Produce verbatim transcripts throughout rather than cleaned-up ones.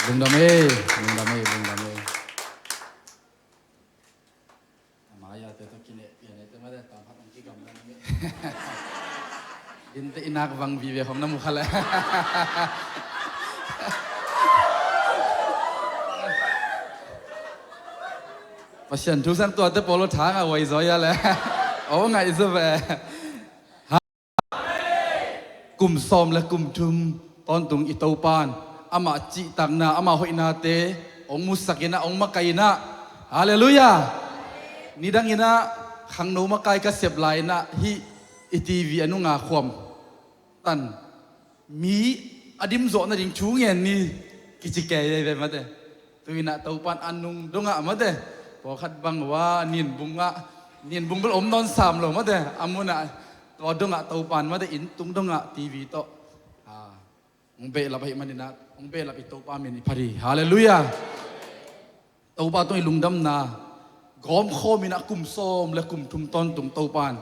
Lungdam ei, lungdam ei, lungdam ei. Amaya te to kine pian ei te ma de tam hat ong ki gam na ni. Din te inak vang vive hong na mu kha le. Pasian thu sang tua te polo thang a wai zoi a le. O ngai zo ve. Kum sawm le kum thum tawntung i Topan amah cihtakna, amah hoihnate hong musak inah, hong makai inah. Halleluiah. Nidang inah khangno makai ka sep lai inah hih i T V a nunga khuam tan mi a dimzawh nading thu ngen ni kici kei veve mate. Tu inah Topan a nung dongah mate, pawlkhat bang ua ninbung ah, ninbung bel om nawn sam lo mate, a munah tua dongah Topan mate, inntung dongah T V tawh hong behlap ahih maninah, hong behlap i Topa min i phat hi. Halleluiah. Topa tung i lungdamna gawmkhawm inah kum sawm le kum thum tawntung Topan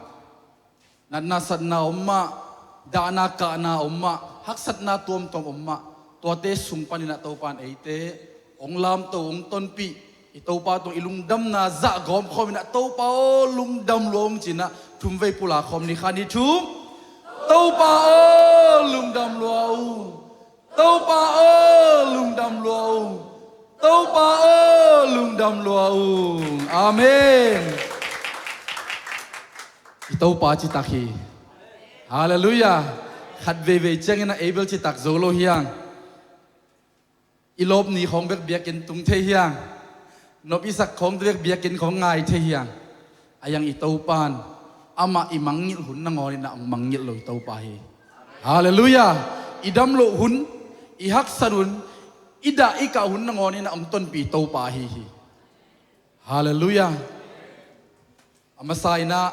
natna satna om mah, dahna kahna om mah, haksatna tuamtuam om mah, tuate sung paninah Topan eite hong lamto, hong tonpih. I Topa tung i lungdamna zah gawmkhawm inah Topa aw lungdam lua ung cinah thumvei pula khawm ni, khat ni thum. Topa aw lungdam lua ung. Topa aw lungdam lua ung. Topa aw lungdam lua ung. Amen. I Topa citak hi. Halleluiah. Khat veivei ciangin a ei bel citak zo lo hiang. I lawp ni khawng bek biakinn tung thei hiang. Nop i sak khawng bek biakinn khawng ngai thei hiang. A iang i Topan amah i mangngilh hun nangawn inah hong mangngilh lo i Topa hi. Halleluiah. I dam loh hun, i haksat hun, i dah i kah hun nangawn inah hong tonpih i Topa ahi hi. Halleluiah. A masa inah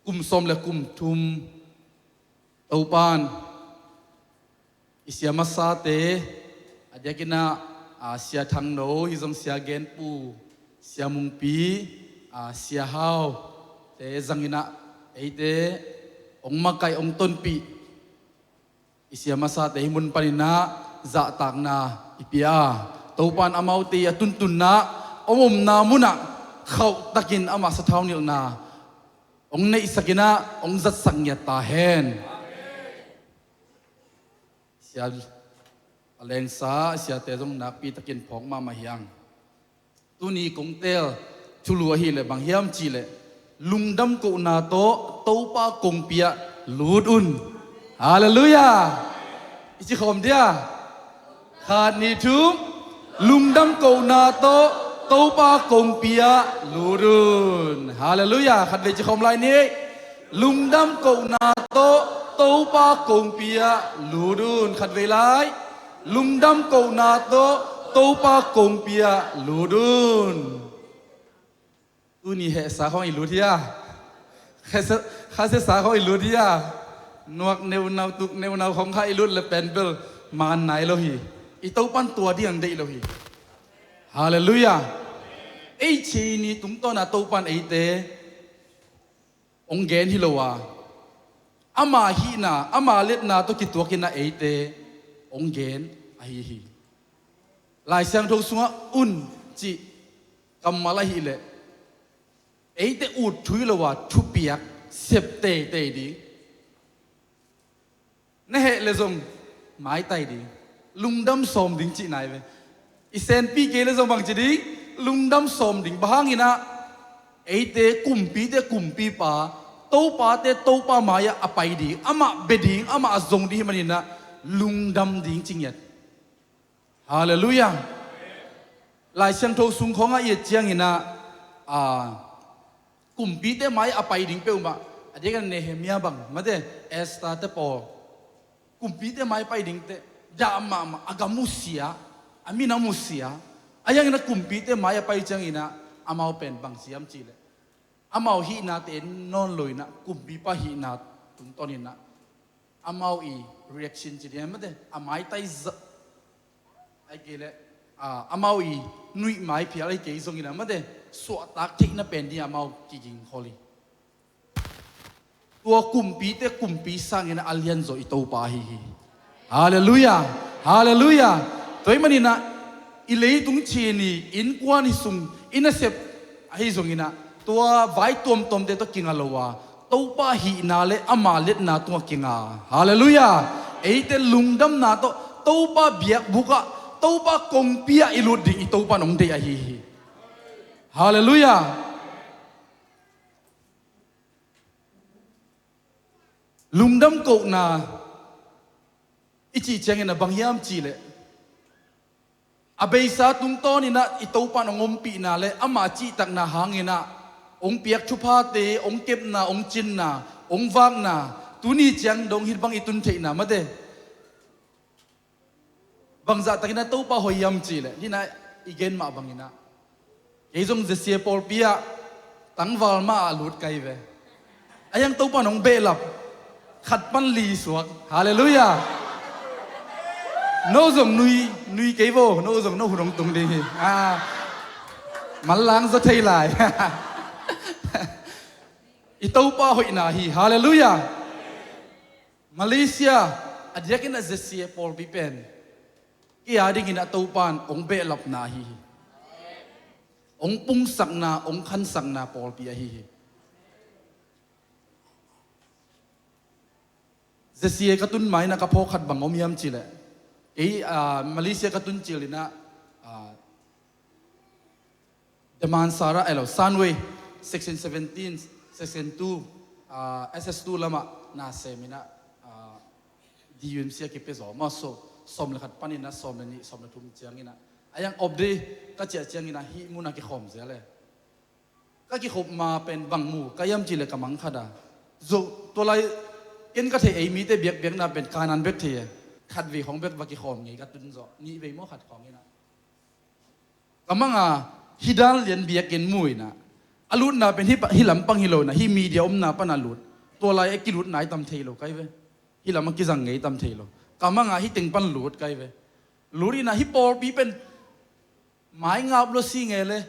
kum sawm le kum thum Topan i sia masate a diakinah, a, Sia Thangno hi zong, Sia Genpu, Sia Mungpi, a, Sia Hau te zanginah eite hong makai, hong tonpih. I sia masate hih mun paninah zahtakna i pia a, Topan amaute i a tuntunna, om omna munah khauhtakin amah sathau nilhna hong neihsak inah hong zatsak ngiat ta hen. Sia a lengsa siate zong nakpitakin phawk mahmah hiang. Tuni kong teel thulu ahileh bang hiam cihleh, lungdam kohna tawh Topa kongpi ah lut un. Halleluiah. I ci khawm dia. Khat ni thum. Lungdam kohna tawh Topa kongpi ah lut un. Halleluiah. Khatvei ci khawm lai ni. Lungdam kohna tawh Topa kongpi ah lut un. Khatvei lai. Lungdam kohna tawh Topa kongpi ah lut un. Tuni hehsa khawng i lut hia? Khase, khasesa khawng i lut hia? Nuak neunau, tuk neunau khawng kha i lut le pen bel man nai lo hi. I Topan tua ding ang deih lo hi. Halleluiah. Ei cini tungtawna Topan eite hong gen hi lo a, ama hihna, ama letna tawh kituakin a eite hong gen ahi hi. Lai Siangtho sungah un cih kammal ahileh eite ut thui lo a thupiak sep teitei ding. Na heh le zong maitai ding, lungdam sawm ding cih nai ve. I senpi kei le zong bangci ding, lungdam sawm ding. Bang hanginah eite kumpite kumpipa, topate topa mai-ah a pai ding, amah bia ding, amah a zong ding hih maninah lungdam ding ci ngiat. Halleluiah. Lai Siangtho sung khawngah i et cianginah, a, kumpite mai a pai ding peuhmah, a diakin Nehemiah bang mate, Esther te pawl, kumpite mai pai dingte dah mahmah, a gam uh sia, a minam uh sia. A ianginah kumpite mai a pai cianginah amau pen bang siam cihleh, amau hihnate en nawn loinah kumpipa hihna tungtawninah amau i reaction ci ding mate, a maitai zah, ai kei leh, a, amau i nuih mai phial ai kei zongin a mate, suahtak theihna pen ding amau kiging khol hi. Tua kumpite kumpi sangin a lianzaw i Topa ahi hi. Halleluiah. Halleluiah. Tua ahih maninah i leitung Chin i innkuan hi sung i nasep ahi zonginah tua vai tuamtuamte tawh kinga lo a, Topa hihna le ama liatna tungah kinga. Halleluiah. Eite lungdamna tawh Topa biakbukah, Topa kongpi ah i lut ding i Topa in hong deih ahi hi. Halleluiah. Lungdam kohna i cih ciangin a bang hiam cihleh, a beisa tungtawninah i Topa in hong ompihna le ama cihtakna hanginah hong piak thuphate, hong kepna, hong cinna, hong vakna, tuni ciang dong hih bang i tun theihna mate. Bangzah takinah Topa hoih hiam cihleh, hinah i gen mah banginah kei zong Z C A pawlpi ah tangval mah ah lut kai ve. A hiang Topa in hong behlap, khat pan li suak. Halleluiah. No zong nui, nui kei vo, no zong no hun hong tung ding hi. Ah, manlang zaw thei lai. I Topa hoihna hi. Halleluiah. Malaysia a diakin a Z C A pawlpi pen kei a dingin a Topa in hong behlapna ahi hi. Hong pungsakna, hong khansakna pawlpi ahi hi. Z C A ka tun mainah ka phawk khat bang om hiam cihleh, kei, ah, Malaysia ka tun cilinah, ah, Damansara, elo, Sunway, section seventeen, section two, ah, S S two lamah na seminah, ah, D U M C a kipia zaw mah so, sawm le khat paninah sawm le nih, sawm le thum cianginah a hiang off day ka ciah cianginah hih munah kikhawm zel e. Ka kikhop ma pen bang mu ka hiam cihleh ka mang khat a, zo tua lai ken ka theih ei mite biakbiakna pen kanan bek thei e. Khatvei khawng bek va kikhawm ngei ka tun zawh, nihvei maw khat khawng inah ka mang a, hih dan lian biakinn mu inah a lutna pen hih pa, hih lampang hi lo inah hih media omna pan a lut. Tua lai e kilut nai tam thei lo kai ve. Hih lam a kizang ngei tam thei lo. Ka mang a hih teng pan lut kai ve. Lut inah hih pawlpi pen mai ngap lo si nge le,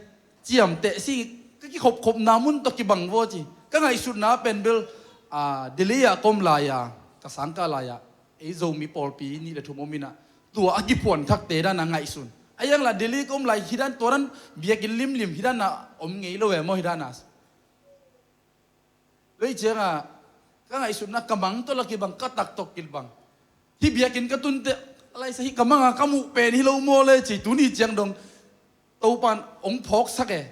ciamteh si nge, ka kikhopkhopna mun tawh kibang vaw ci. Ka ngaihsutna pen bel, ah, Delhi ah ka om lai-a, ka sangkah lai-ah ei Zomi pawlpi nih le thum om inah tua a kiphuan thakte dan a ngaihsun. A hiang la Delhi ka om lai hih dan tua dan biakinn limlim hih dan a om ngei lo e maw hih dan a. Lei ciangah ka ngaihsutna ka mang tawh la kibang, ka tak tawh kibang. Hih biakinn ka tunte a laisa hih ka manga ka muh pen hi lo maw le ci, tuni ciang dong Topan hong phawksak e.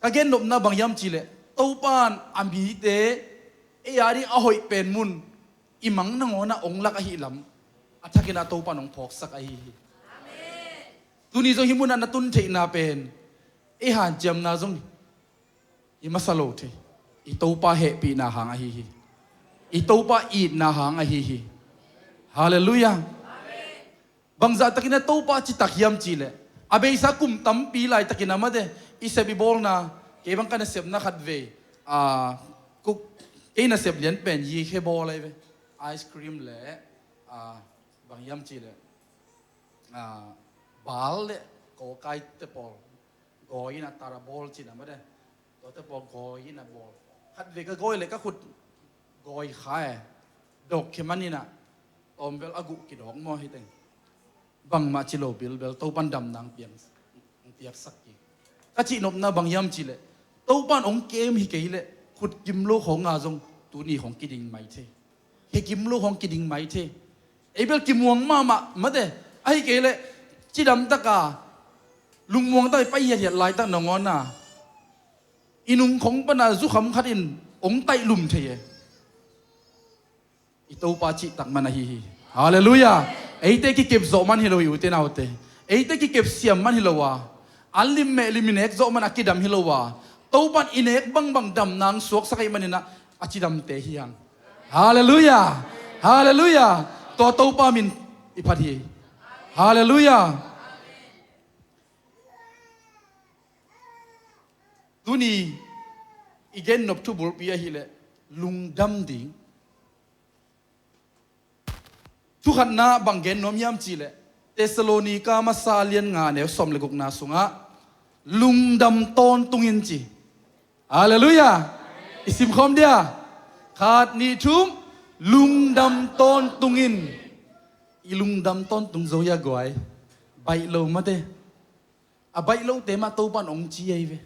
Ka gennopna bang hiam cihleh Topan a mite ei a ding a hoih pen mun i mang nangawnah hong lak ahih lam a thakinah Topan hong phawksak ahi hi. Tuni zong hih munah na tun theihna pen ei hanciamna zong hi masa lo thei. I Topa hehpihna hang ahi hi. I Topa itna hang ahi hi. Halleluiah. Bangzah takin a Topa citak hiam cihleh a beisa kum tampi laitakin a mate i sep i bawlna, kei bang ka nasepna khat vei, a, kuk, kei nasep lian pen yikhe bawl ahi ve. Ice cream le, a, bang hiam cihleh, a, bal le kawkai te pawl gawi in a tara bawl cin a mate. Tuate pawl gawi in a bawl. Khat vei ka gawi le ka khut gawi kha e. Dawk khe man in a tawm bel a guh kidawk maw hi teng. Bangmah ci lo bilbel Topan damna ang piang, ang piaksak ki. Ka cihnopna bang hiam cihleh Topan hong kem hi kei leh khut kim lo khawng a zong tuni khawng kiding mai thei. He kim lo hong kiding mai thei. Ei bel kimuang mahmah mate. Ahi kei leh cidam taka lungmuang taka i pai hiathiat laitak nangawn a i nung khong pana zukham khat in hong taih lum thei e. I Topa cihtak man ahi hi. Halleluiah. Eite kikep zawh man hi lo hi ute naute. Eite kikep siam man hi lo a, an lim meh lim i nek zawh man a kidam hi lo a, Topan i nek bangbang damna ang suaksak ahih maninah a cidamte hi hang. Halleluiah. Halleluiah. Tua Topa min i phat hi. Halleluiah. Tuni i gennop thubulpi ahileh lungdam ding. Thukhatna bang gen nuam hiam cihleh Thessalonika masa lian nga neu sawm le gukna sungah lungdam tawntungin ci. Halleluiah. I simkhawm dia. Khat nih thum. Lungdam tawntungin. I lungdam tawntung zo hi a guai. Baih lo mate. A baih lote mah Topan hong ci ahi ve.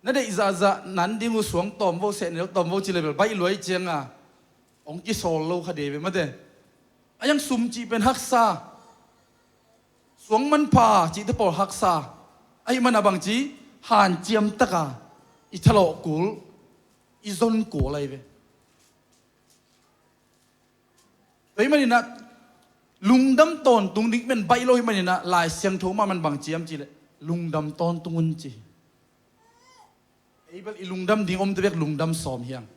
Na deih zahzah nan ding uh suang tawm vo, sehnel tawm vo ci le bel baih luai cianga hong kisawl lo kha de ve mate. A yang sum cih pen haksa, suang manpha cihte pawl haksa. Ahi mana bangci hanciam taka i thalawh kul, i zon kul ahi ve. Tua hi maninah lungdam tawntung ding pen baih lo hi maninah Lai Siangtho mah man bang ciam cihleh lungdam tawntung un ci. Ei bel i lungdam ding omte bek lungdam sawm hiang.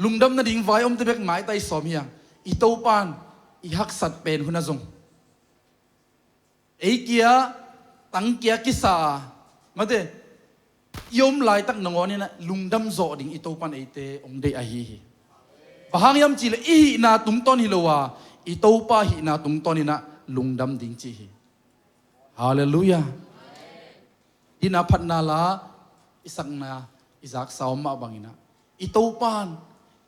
Lungdam nading vai omte bek maitai sawm hiang. I Topan i haksat pen hun a zong ei kia tangkia kisa a mate i om laitak nangawninah lungdam zawh ding i Topan eite hong deih ahi hi. Bang hang hiam cihleh i hihna tungtawn hi lo a i Topa hihna tungtawninah lungdam ding ci hi. Halleluiah. Dina phatna la i sakna i zaksa om mah banginah i Topan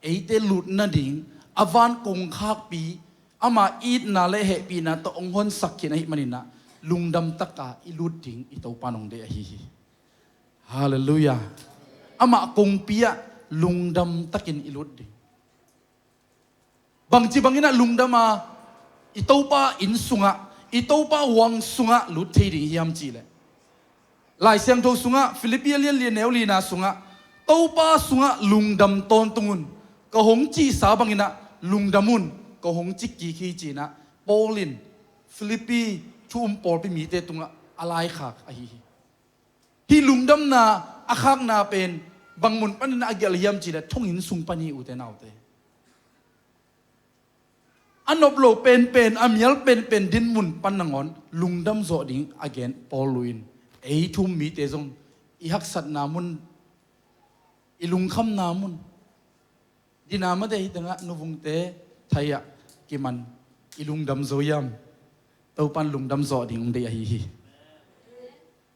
eite lut nading a van kongkhakpi ama itna le hehpihna tawh hong honsak khin ahi maninah lungdam taka i lut ding i Topan hong deih ahi hi. Halleluiah. Amah kongpi ah lungdam takin i lut ding. Bangci banginah lungdam a i Topa inn sungah i Topa huang sungah lut thei ding hiam cihleh Lai Siangtho sungah Philippi a lianlian neu lina sungah Topa sungah lungdam tawntung un. Ka hong cihsa banginah lungdam un ka hong ci kik hi cinah Paul in Philippi thu um pawlpi mite tungah a laikhak ahi hi. Hih lungdamna a khakna pen bang mun panin a gelh hiam cihleh thonginn sung pan hi ute naute. A nop lo penpen a mial penpen din mun pan nangawn lungdam zawh ding a gen Paul lu in ei thu um mite zong i haksatna mun i lungkhamna mun Dina mate hi tengah nuvungte thaiah kiman i lungdam zo hiam? Topan lungdam zawh ding hong deih ahi hi.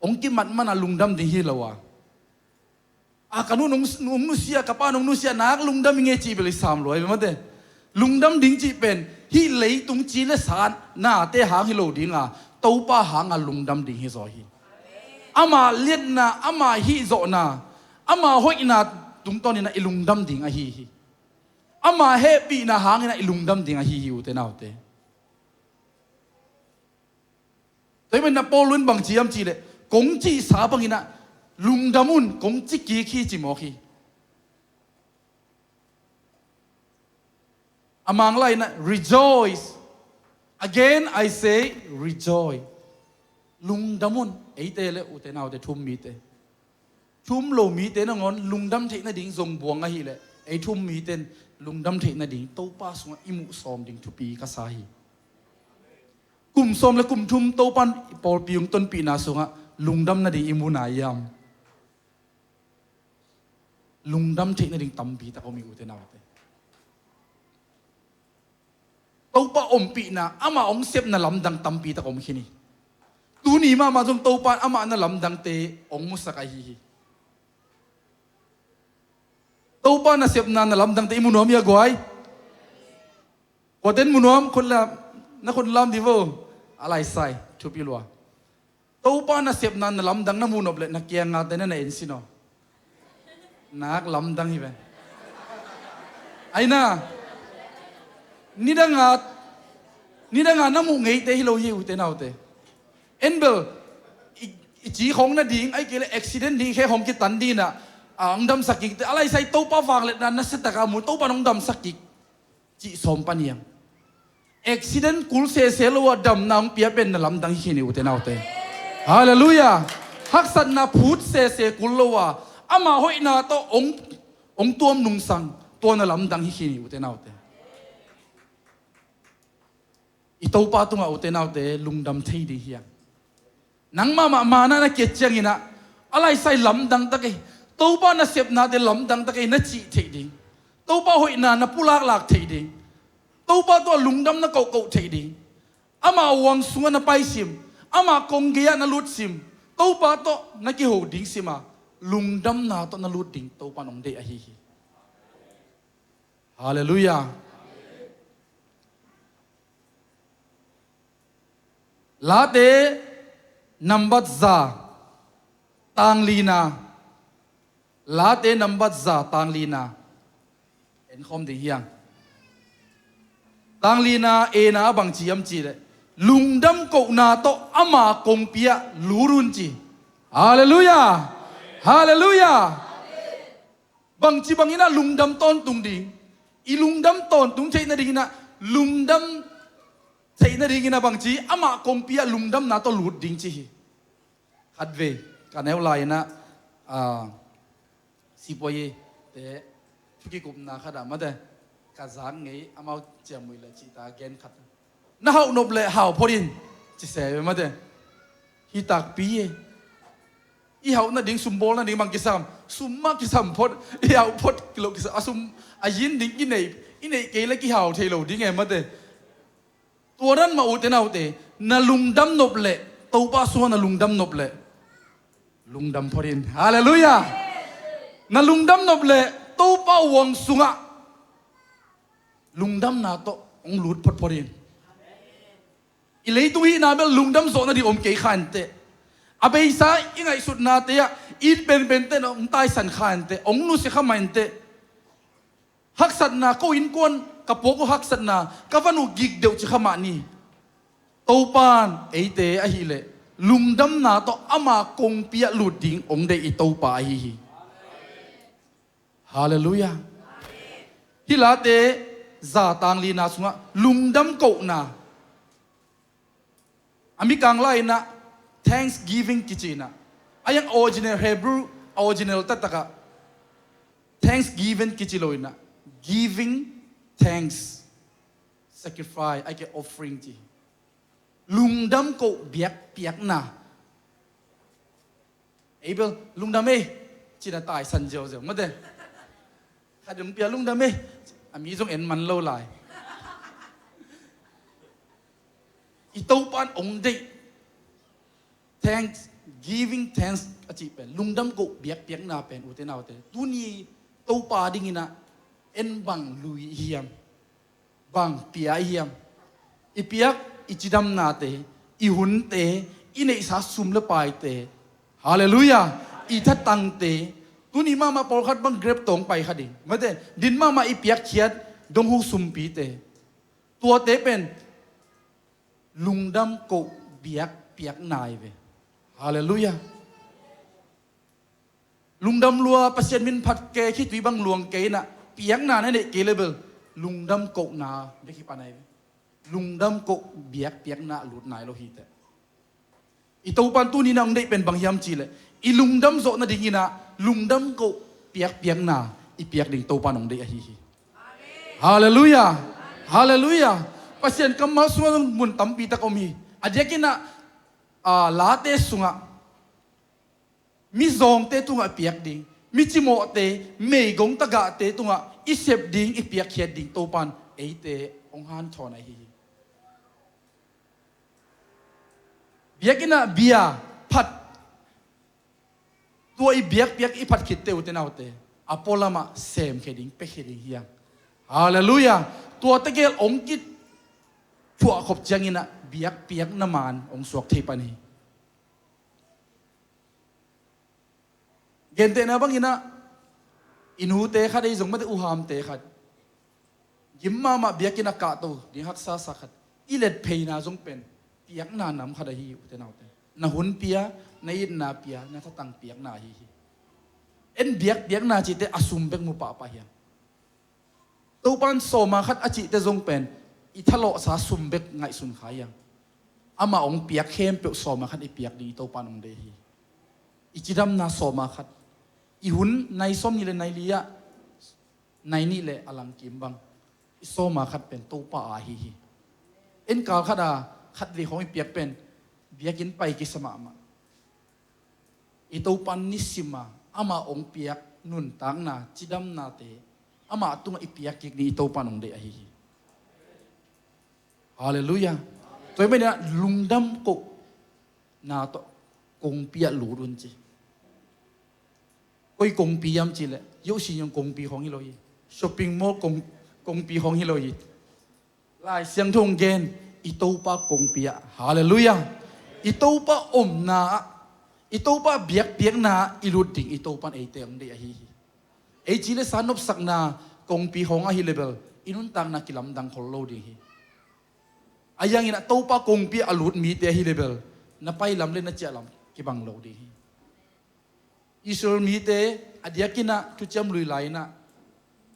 Hong kimat mana lungdam ding hi lo a a ka nu nong nusia ka pa nong nusia nak lungdam i nge cih bel i sam luai mate. Lungdam ding cih pen hih leitung ci le sa nate hang hi lo dinga Topa hanga lungdam ding hi zaw hi. Ama liatna ama hihzawhna ama hoihna tungtawninah i lungdam ding ahi hi. Ama hehpihna hanginah i lungdam ding ahi hi ute naute. Tua hi maninah Paul in bang ciam cihleh kong cihsa banginah lungdam un kong ci kik hi ci mawk hi. A Manglai inah rejoice. Again I say rejoice. Lungdam un eite le ute naute thu um mite. Thu um lo mite nangawn lungdam theih nading zong buang ahileh ei thu um mite in lungdam theih nading Topa sungah i muh sawm ding thupi ka sa hi. Kum sawm le kum thum Topan i pawlpi hong tonpihna sungah lungdam nading i mu nai hiam? Lungdam theih nading tampi tak om hi ute naute. Topa ompihna ama hong sepna lamdang tampi tak om khin hi. Tuni mahmah zong Topa amah na lamdangte hong musak ahi hi. Topa nasepna na lamdangte i mu nuam hi a guai. Kuaten mu nuam khut lam, na khut lam di vo. A laisai thupi lua. Topa nasepna na lamdang na muhnop leh na kiangngate na na ensin aw. Nak lamdang hi ve. Aina nidanga nidanga na muh ngeite hi lo hi ute naute. Enbel i, i ci khong nading ai kei le accident ding khe khong kitan dinah a hong damsak kikte a laisai Topa vangliatna na setaka mu Topa nong damsak kik. Cih sawm pan hiam? Accident kul sese lo a damna hong pia pen na lamdang hi khin hi ute naute. Halleluiah. Haksatna phut sese kul lo a ama hoihna tawh hong, hong tuam nungsang tua na lamdang hi khin hi ute naute. I Topa tungah ute naute lungdam thei ding hiam? Nangmah mah manah na kiat cianginah a laisai lamdang tak ei Topa nasepnate lamdang tak ei na cih theih ding. Topa hoihna na pulaklak theih ding. Topa tawh lungdam na kohkoh theih ding. Ama huang sungah na paisim ama kong gei-ah na lutsim. Topa tawh na kiho ding sima Lungdamna tawh na lut ding Topan hong deih ahi hi. Halleluiah. Late nambat za, tang lina. Late nambat za, tang lina. En khawm ding hiang. Tang lina, ena a bang ci hiam cih leh, lungdam kohna tawh ama kongpi ah lut un ci. Halleluiah. Halleluiah. Bangci bangin ah lungdam tawntung ding? I lungdam tawntung theih nadingin ah, lungdam theih nadingin ah bangci, amah kongpi ah lungdamna tawh lut ding ci hi. Khatvei ka neu lai-in ah, ah, Sipuaite thu kikupna khat ah mate, ka zak ngei amau ciamui le cihta gen khat. Na hauh nop leh hau phot in, ci se ve mate. Hi takpi e. I hauh nading, sum bawl nading bang kisam, sum mah kisam phot, i hauh phot kilo kisam, a sum a yin ding i neih, i neih kei leh kihau thei lo ding e mate. Tua dan mah ute naute, na lungdam nop leh, Topa sungah na lungdam nop leh, lungdam phot in. Halleluiah. Na lungdam nop leh Topa huang sungah lungdamna tawh hong lut photphot in. I leitung hihna bel lungdam zawh nading om kei kha inteh. A beisa i ngaihsutnate ah it penpente in hong taisan kha inteh, hong nusia kha mah inteh. Haksatna, ko innkuan ka puak uh haksatna, ka van uh gik deuh ci kha mah ni. Topan eite ahih leh lungdamna tawh ama kongpi ah lut ding hong deih i Topa ahi hi. Halleluiah. Hih Late za, tang lina sungah lungdam kohna, a mikang lai-in ah thanksgiving kici in ah, a hiang original, Hebrew original taktak ah thanksgiving kici lo in ah, giving thanks, sacrifice, ahih kei leh offering ci. Lungdam koh biakpiakna. Ei bel lungdam ei, ci-in ah taisan ziauziau mate. Khat in hong pia, lungdam ei, a mi zong en man lo lai. I Topan hong deih thanks, giving thanks a cih pen, lungdam koh biakpiakna pen, ute naute, tuni Topa dingin ah en bang lui hiam? Bang pia i hiam? I piak i cidamnate, i hunte, i neihsa sum le paite, halleluiah, i thatangte, tuni mahmah pawlkhat bang Grab tawh hong pai kha ding mate, din mahmah i piakkhiat donghu sumpite, tuate pen lungdam koh biakpiakna hi ve. Halleluiah. Lungdam lua, Pasian min phat kei, khitui bang luang kei in ah, piakna na neih kei leh bel lungdam kohna bek hi pan ahi ve. Lungdam koh biakpiakna lut nai lo hi teh. I Topan tuni-in ah hong deih pen bang hiam cih leh, i lungdam zawh nadingin ah lungdam koh biakpiakna i piak ding Topan hong deih ahi hi. Halleluiah. Halleluiah. Pasian kammal sungah mun tampi tak om hi. A diakin ah, a, Late sungah mizawngte tungah piak ding, mi cimawhte, meigong tagahte tungah i sep ding, i piakkhiat ding Topan eite hong hanthawn ahi hi. Biakinn ah bia phat, tua i biakpiak i phat khitte, ute naute, a pualamah semkhia ding, piakhia ding hi hang. Halleluiah. Tua tegel hong kithuah khop ciangin ah biakpiakna maan hong suak thei pan hi. Gentehna bangin ah, i nute khat ei zong mate, uhamte khat, gim mahmah biakinn ah kahto ding haksa sa khat, i let pheina zong pen piakna nam khat ahi hi, ute naute. Na hun pia, na itna pia, na thatang piakna ahi hi. En biakpiakna cihte a sum bek mu pahpah hi hang. Topan sawma khat a cihte zong pen i thalawhsa sum bek ngaihsun kha hi hang. Amah hong piak khempeuh sawma khat i piak ding i Topan hong deih hi. I cidamna sawma khat, i hun nai sawmnih le nai li ah nai nih le a langkim bang, i sawma khat pen Topa aa ahi hi. En kal khat a khatvei khawng i piak pen biakinn pai kisa mahmah. I Topan nisim a amah hong piak nuntakna, cidamnate amah tungah i piak kik ding i Topan hong deih ahi hi. Halleluiah. Tua ahih manin ah lungdam kohna tawh kongpi ah lut un ci. Koi kongpi hiam cih leh, U S A zong kongpi khawng hi lo hi. Shopping mall kong, kongpi khawng hi lo hi. Lai Siangtho hong gen, i Topa kongpi ah. Halleluiah. I Topa omna ah, i Topa biakpiakna ah i lut ding, i Topa in eite hong deih ahi hi. Ei ci le sa nopsakna kongpi khawng ahi leh bel, i nuntakna kilamdang khol lo ding hi. Ahi zongin ah Topa kongpi ah a lut mite ahi leh bel, na pailam le na ciahlam kibang lo ding hi. Israel mite a diakin ah thuciam lui lai-in ah,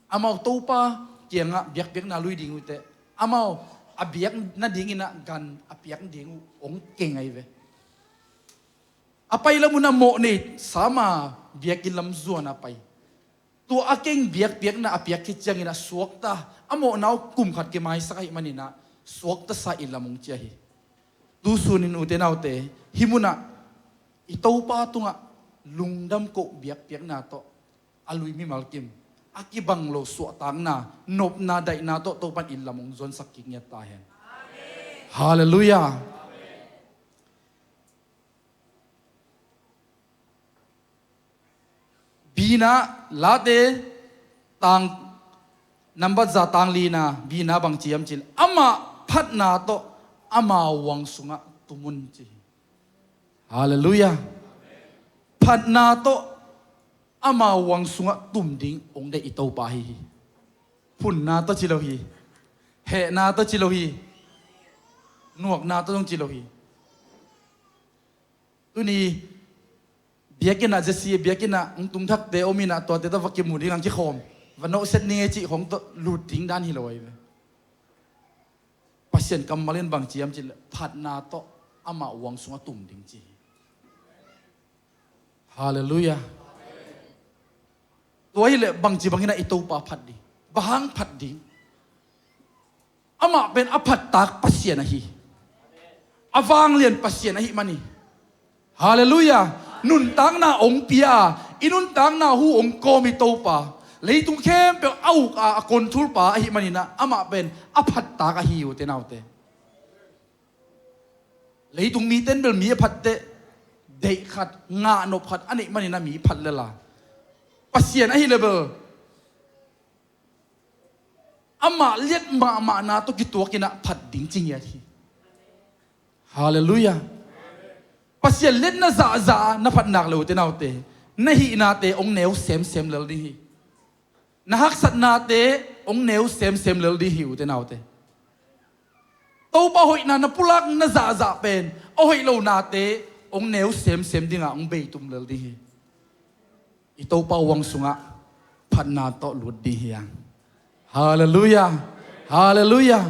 amau Topa kiangah biakpiakna lui ding uh teh, amau a biak nadingin ah gan a piak ding uh hong keng ahi ve. A pailam un a mawh nei sam a biakinn lam zuan a pai. Tua a keng biakpiakna a piak khit ciangin ah suakta, a mawhna uh kum khat kimaisak ahih manin ah suakta sa inn lam hong ciah hi. Tu sunin ute naute, hih munah i Topa tungah lungdam koh biakpiakna tawh a lui mimal kim, a kibang lo suahtakna, nopna, daihna tawh Topa in inn lam hong zuansak kik ngiat ta hen. Halleluiah. Bina Late tang nambat za tang lina, bina bang ci hiam cih leh, amah phatna tawh ama huang sungah tum un ci hi. Halleluiah. Phatna tawh ama huang sungah tum ding hong deih i Topa ahi hi. Phunna tawh ci lo hi. Hehna tawh ci lo hi. Nuakna tawh zong ci lo hi. Tuni biakinn ah, Jesse biakinn ah hong tumthakte om in ah, tuate tawh va kimu ding, hong kikhawm, va nawhset ning ei cih khawng tawh lut ding dan hi lo ahi ve. Pasian kammal in bang ci hiam cih leh, phatna tawh amah huang sungah tum ding ci hi. Halleluiah. Tua hi leh bangci bangin ah i Topa phat ding. Bang hang phat ding? Amah pen a phattak Pasian ahi. A vanglian Pasian ahih man hi. Halleluiah. Nuntakna hong pia, i nuntakna hu hong kawm i Topa, leitung khempeuh a uk a, a control pa ahih manin ah amah pen a phattak ahi, ute naute. Leitung mite in bel mi a phat teh, deih khat, ngahnop khat a neih manin ah mi phat lel a, Pasian ahi leh bel amah liat mahmahna tawh kituakin ah phat ding ci ngiat hi. Halleluiah. Pasian liatna zahzah na phat nak leh, ute naute, na hihnate hong neu semsem lel ding hi. Na haksatnate hong neu semsem lel ding hi, ute naute. Topa hoihna na pulakna zahzah pen a hoih lonate hong neu semsem dingah hong beitum lel ding hi. I Topa huang sungah phatna tawh lut ding hi hang. Halleluiah. Halleluiah.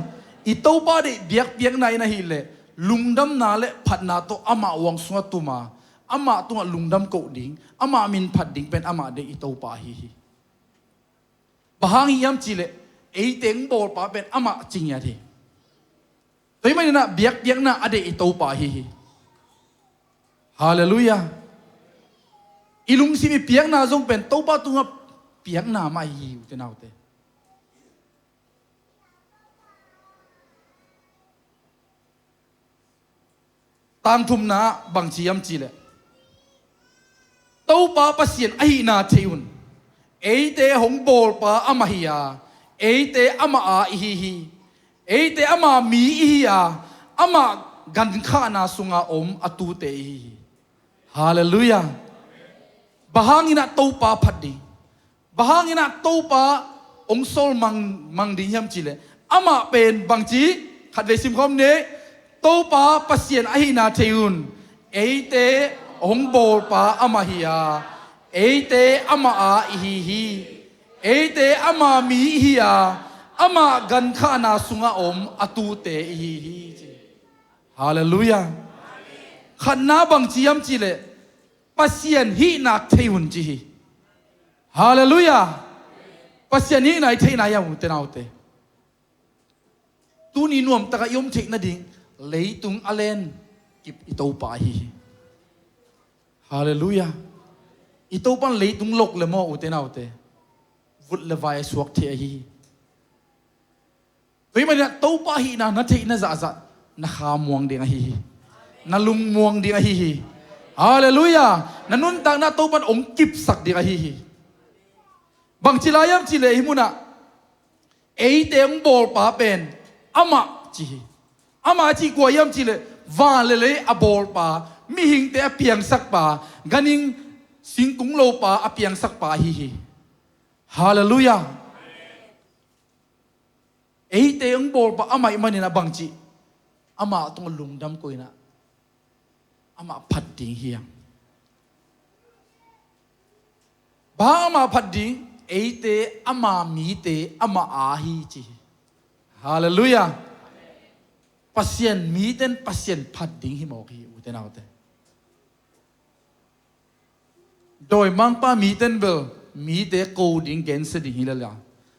I Topa deih biakpiakna in ahih leh, lungdamna le phatna tawh amah huang sungah tum a, amah tungah lungdam koh ding, amah min phat ding pen amah deih i Topa ahi hi. Bang hang hiam cih leh, eite hong bawlpa pen amah ci ngiat hi. Tua ahih manin ah biakpiakna a deih i Topa ahi hi. Halleluiah. I lungsim i piakna zong pen Topa tungah piakna mah ahi hi, ute naute. Tangthumna ah bang ci hiam cih leh, Topa Pasian ahihna thei un. Eite hong bawlpa amah hi a, eite amah a i hi hi. Eite ama mi i hi a, amah gankhahna sunga om a tute i hi hi. Halleluiah. Bang hangin ah Topa phat ding? Bang hangin ah Topa hong sawl mang, mang ding hiam cih leh, amah pen bangci, khatvei simkhawm ni. Topa Pasian ahihna thei un. Eite hong bawlpa amah hi a, eite amah a i hi hi. Eite ama mi i hi a, amah gankhahna sungah om a tute i hi hi, ci. Halleluiah. Khatna bangci hiam cih leh, Pasian hihna thei un ci hi. Halleluiah. Pasian hihna i theihna hiam, ute naute? Tuni nuamtakah i om theih nading, leitung a len kip i Topa ahi hi. Halleluiah. I Topa in leitung lok le maw, ute naute, vut le vai a suak thei ahi hi. Tua ahih manin ah Topa hihna na theihna zahzah na kha muang ding ahi hi. Na lung muang ding ahi hi. Halleluiah. Na nuntakna Topan hong kipsak ding ahi hi. Bangci lai hiam cih leh hih munah eite hong bawlpa pen amah ci hi. Amah cih kua hiam cih leh van le lei a bawlpa, mihingte a piangsakpa, ganhing singkung lopa a piangsakpa ahi hi. Halleluiah. Eite hong bawlpa amah ih manin a bangci, amah tungah lungdam ko inah amah phat ding hiam? Bang amah phat ding? Eite ama mite amah aa hi ci hi. Halleluiah. Pasian mite in Pasian phat ding hi mawk hi, ute naute. Dawimangpa mite in bel mite ko ding, gensia ding hi lel a,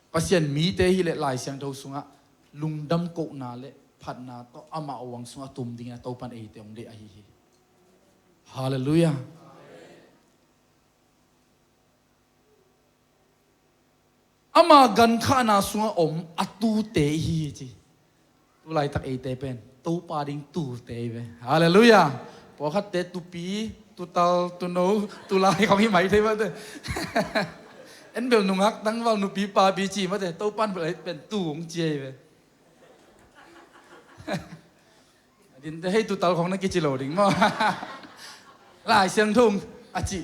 Pasian mite hi leh Lai Siangtho sungah lungdam kohna le phatna tawh amah uang sungah tum dingin a Topan eite hong deih ahi hi. Halleluiah. Ama gankhahna sungah om a tute ihi hi ci. Tulaitak eite pen Topa ding tute hi ve. Halleluiah. Pawlkhatte tupi, tutal, tuno, tulai khong hi mai thei mate. En bel nungak tangval, nupi papi ci mate. Topan bel pen tu hong ci hi ve. Dinte hei tutal khong na kici lo ding maw? Lai Siangtho a ci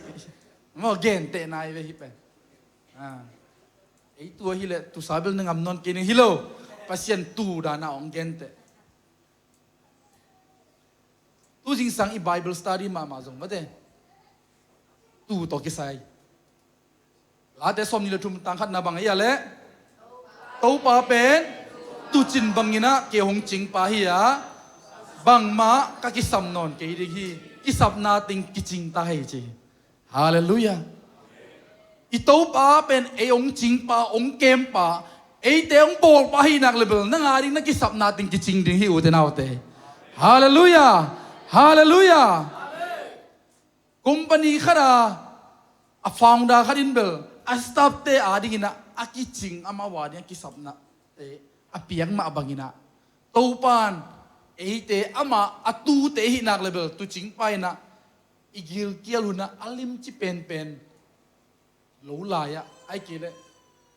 maw, gentehna hi ve hih pen. Ah. Ei tu ahi leh tusa bel na ngam nawn kei ning hi lo. Pasian tu dana hong genteh. Tu zingsang i Bible study mahmah zong mate, tu tawh kisai. Late sawmnih le thum tang khatna bang ahi a leh, Topa pen tuucin bangin ah kei hong cingpa hi a, bangmah ka kisam nawn kei ding hi. Kisapna teng kicing ta hi ci. Halleluiah. I Topa pen ei hong cingpa, hong kempa, eite hong bawlpa ahih nak leh bel nang a ding na kisapna teng kicing ding hi, ute naute. Halleluiah. Halleluiah. Company khat a, a founder khat in bel a staffte a dingin ah a kicing, amau a ding a kisapnate a piak mah bangin ah, Topan eite amah a tute ahih nak leh bel tuucingpa in ah i gilkial hun ah a limci penpen lo lai-ah, ahih kei leh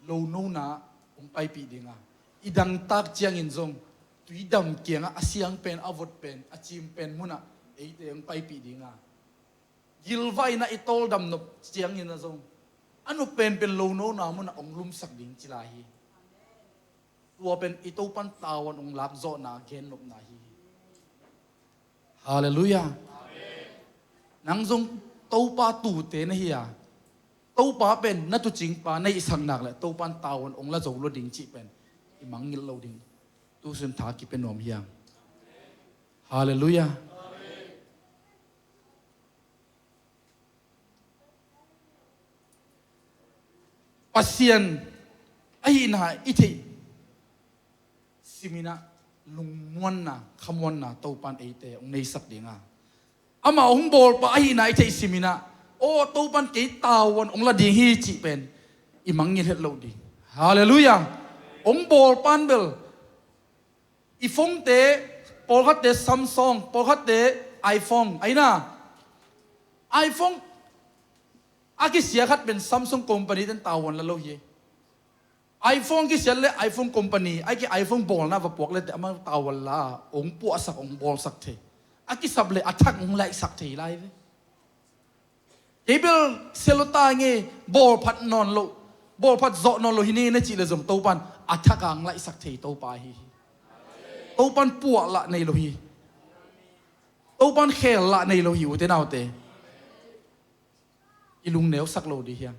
lo nona hong paipih ding a, i dangtak ciangin zong tuidam kiangah a siang pen, a vot pen, a cim pen munah eite hong paipih ding a, gilvah in ah i tawldam nop ciangin ah zong a nop penpen lo nona munah hong lumsak ding ci lai hi. Tua pen i Topan tavuan hong lakzawhna gennopna hi. Halleluiah. Nang zong Topa tute na hi a, Topa pen na tuucingpa na hihsak nak leh Topan tavuan hong la zo lua ding cih pen i mangngilh lo ding. Tu sun tha kipia nuam hi hang. Halleluiah. Pasian ahihna i theih simin ah lungmuanna, khamuanna Topan eite hong neisak ding a, amah hong bawlpa ahihna i theih simin ah, aw, Topan kei tavuan hong la ding hi cih pen i mangngilh het loh ding. Halleluiah. Hong bawlpan bel i phone-te, pawlkhatte Samsung, pawlkhatte iPhone, ahi na. iPhone a kisia khat pen Samsung company ten tavuan la lo hi. iPhone kisia leh iPhone company, ahih kei leh iPhone bawlna va puak leh teh amah tavuan la, hong puahsak, hong bawlsak thei. A kisap leh a thak hong laihsak thei lai ve. Kei bel sia lo ta ing e, bawlphat nawn lo, bawlphat zawh nawn lo hi ing e na cih leh zong Topan a thak a hong laihsak thei Topa ahi hi. Topan puah lah nei lo hi. Topan khel lah nei lo hi, ute naute. I lungneusak lo ding hi hang.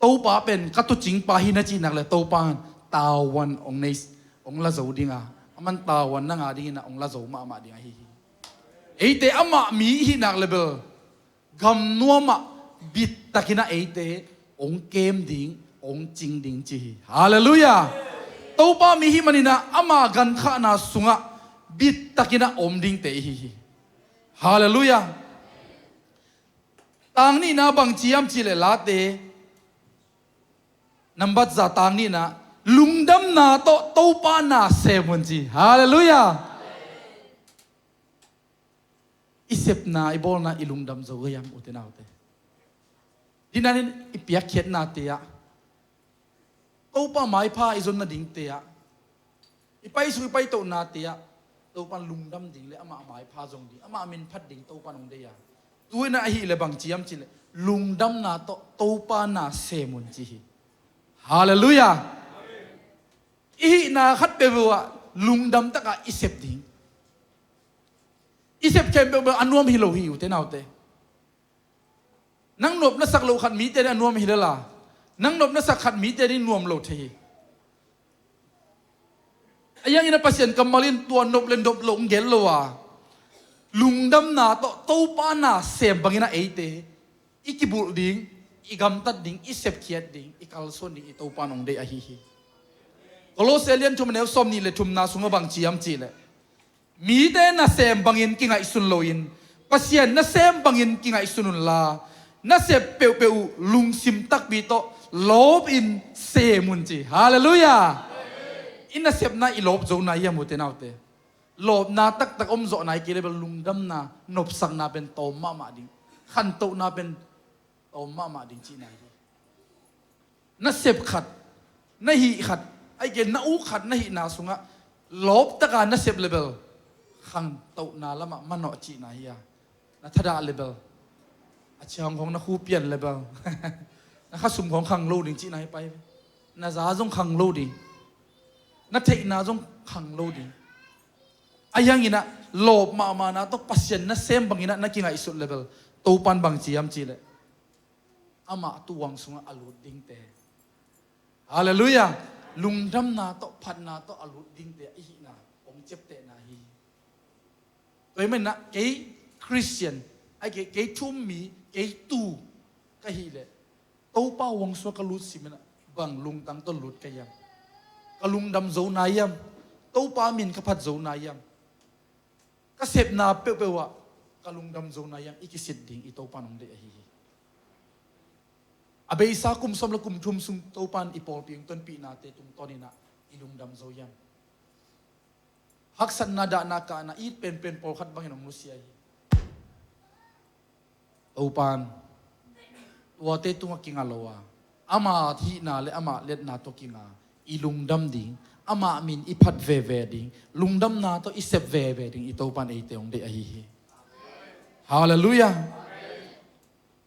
Topa pen ka tuucingpa hi na cih nak leh Topan tavuan hong nei, hong la zo ding a, aman tavuan nang a dingin ah hong la zo mahmah ding ahi hi. Eite amah mi i hih nak leh bel gamnuam ah bittakin ah eite hong kem ding, hong cing ding ci hi. Halleluiah. Topa mi i hih manin ah ama gankhahna sungah bittakin ah om dingte i hi hi. Halleluiah. Tang nihna bang ci hiam cih leh Late nambat za tang nihna, lungdamna tawh Topa na sem un ci. Halleluiah. I sepna, i bawlna, i lungdam zo gayam, ute naute. Dinanin i piakkhiatnate ah, Topa maipha i zon nadingte ah, i paisuk i paitohnate ah, Topa lungdam ding le amah maipha zong ding, amah min phat ding Topa nong dei a. Tuina ahileh bang ciam cileh, lungdamna tawh Topa na sem un ci hi. Halleluiah. I hihna khat peuhpeuh ah lungdam takah i sep ding. I sep khempeuh bel a nuam hi lo hi, ute naute. Nang nop na sak loh khat mite ding a nuam hi lel a, nang nop na sak khat mite ding nuam lo thei hi. A iangin a Pasian kammal in tua nop le nop loh hong gen lo a, lungdamna tawh Topa na sem bangin a eite i kibulh ding, i gamtat ding, i sepkhiat ding, i kalsuan ding i Topa nong deih ahi hi. Kolose lian thum a neu sawm nih le thumna sungah bang ciam cileh, mite nasem bangin kingaihsun loin, Pasian nasem bangin kingaihsun unla, nasep peuhpeuh uh lungsim takpi tawh lawpin sem un ci. Halleluiah. I nasepna i lawp zo nai hiam, ute naute? Lawpna taktak om zawh nai kei le bel lungdamna, nopsakna pen tawm mahmah ding, khantohna pen tawm mahmah ding cihna hi. Na sep khat, na hih khat, ahih kei na uk khat na hihna sungah lawptaka na sep le bel khantohna lamah manawh cihna hi a. Na thadah le bel, a ciang khong na khu pian le bel, na khasum khong khang lo ding cihna hi pai. Na za zong khang lo ding, na theihna zong khang lo ding. A ianginah lawp mahmahna tawh Pasian nasem banginah na kingaihsut le bel, Topan bang ci hiam cihleh, amah tuang sungah a lut dingte, halleluiah, lungdamna tawh phatna tawh a lut dingte a ihihna hong ciaptehna hi. Tua hi maninah kei Khristian, a kei, kei thu-um mi, kei tuu ka hih leh, Topa huang sungah ka lut siminah bang lungtang tawh lut ka hiam? Ka lungdam zo nai hiam? Topa min ka phat zo nai hiam? Ka sepna peuhpeuh ah ka lungdam zo nai hiam? I kisit ding i Topa nong deih ahi hi. A beisa kum sawm le kum thum sung Topan i pawlpi hong tonpihnate tungtawninah i lungdam zo hiam? Haksatna, dahna, kahna it penpen pawlkhat bangin hong nusia hi. Topan tuate tungah kinga lo a, ama hihna le ama liatna tawh kinga, i lungdam ding, ama min i phat veve ding, lungdamna tawh i sep veve ding i Topan eite hong deih ahi hi. Halleluiah.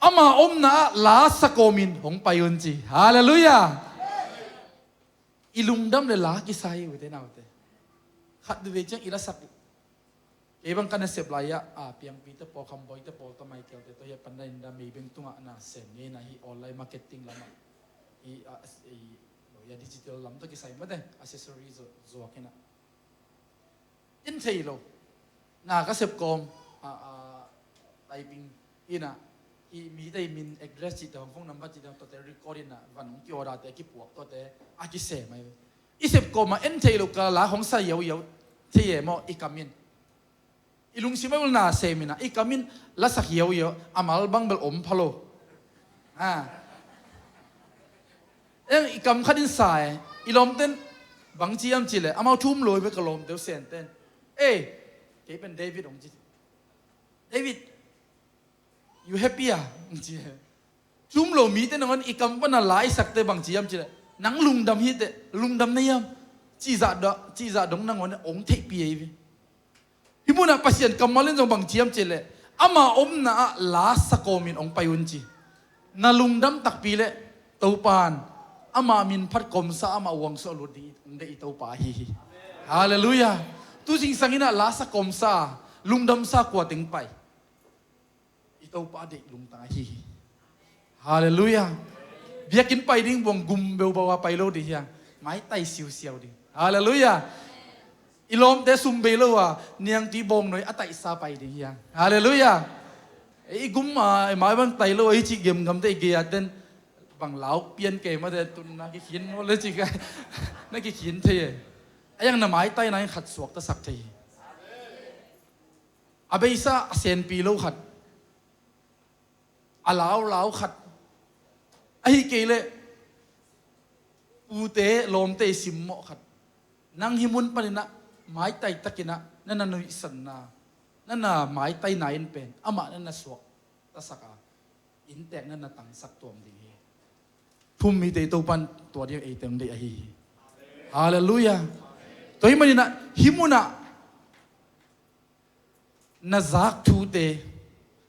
Ama omna ah la sa kawmin hong pai un ci. Halleluiah. I lungdam le la kisa hi, ute naute. Khat veve ciang i lasak, kei bang ka nasep lai-ah, a, Piangpi te pawl, Khamboi te pawl tawh, Michael te tawh, hi a pandan inda Meibeng tungah na sem ngeina hi, online marketing lamah hi, a, i, i, a digital lam tawh kisai mate, accessory zuak inah. In thei lo. Na ka sep kawm, a, a, typing inah, hi mite min address cihte, hong phone number cihte, tuate record inah, van hong ki-order te a kipuak, tuate a kisem ahi. I sep kawmah en thei lo ka la hong sa yaoyau thei e maw i kam in. I lungsim ah ul na seminah i kam in lasak yaoyau, a mal bang bel om pha lo. Ha. Eng i kam khat in sa e, i lawmten bang ci hiam cihleh, amau thu-um lo hi ve ka lawmte uh Senten. Ei, kei pen David hong ci. David, you happy ah? Ci. Thu-um lo mite nangawn i kam pana la i sakte bang ci hiam cihleh, nang lungdam hiteh, lungdam na hiam? Cihzah dong, cihzah dong nangawn hong theihpih ahi ve. Hih munah Pasian kammal in zong bang ci hiam cihleh, ama omna ah la sa kawmin hong pai un ci. Na lungdam takpi leh Topan ama min phat kawmsa, ama huang sungah lut ding hong deih i Topa ahi hi. Halleluiah. Tu zingsang inah la sa kawmsa, lungdamsa kua teng pai? I Topa deih lungtang ahi hi. Halleluiah. Biakinn pai ding buang gum beubau a pai lo ding hiang, maitai siusiau ding. Halleluiah. I lawmte sum bei lo a niangtui bawng noi a taihsa pai ding hiang. Halleluiah. I gum a i mai bang tai lo a i cih gemgamte i gei-a ten bang lauk pian kei mate, tun na kikhin maw le cih ka na kikhin thei e. A iang na maitaina in khat suaktasak thei hi. A beisa a senpi lo khat, a laulau khat, ahih kei leh pute lawmte i simmawh khat, nang hih mun paninah maitai takinah na na nuihsanna, na na maitaina in pen amah na na suaktasak a, inntek na na tangsak tuam ding hi. Thu-um mite Topan tua ding ei teng deih ahi hi. Halleluiah. Tua hih maninah hih munah na zak thute,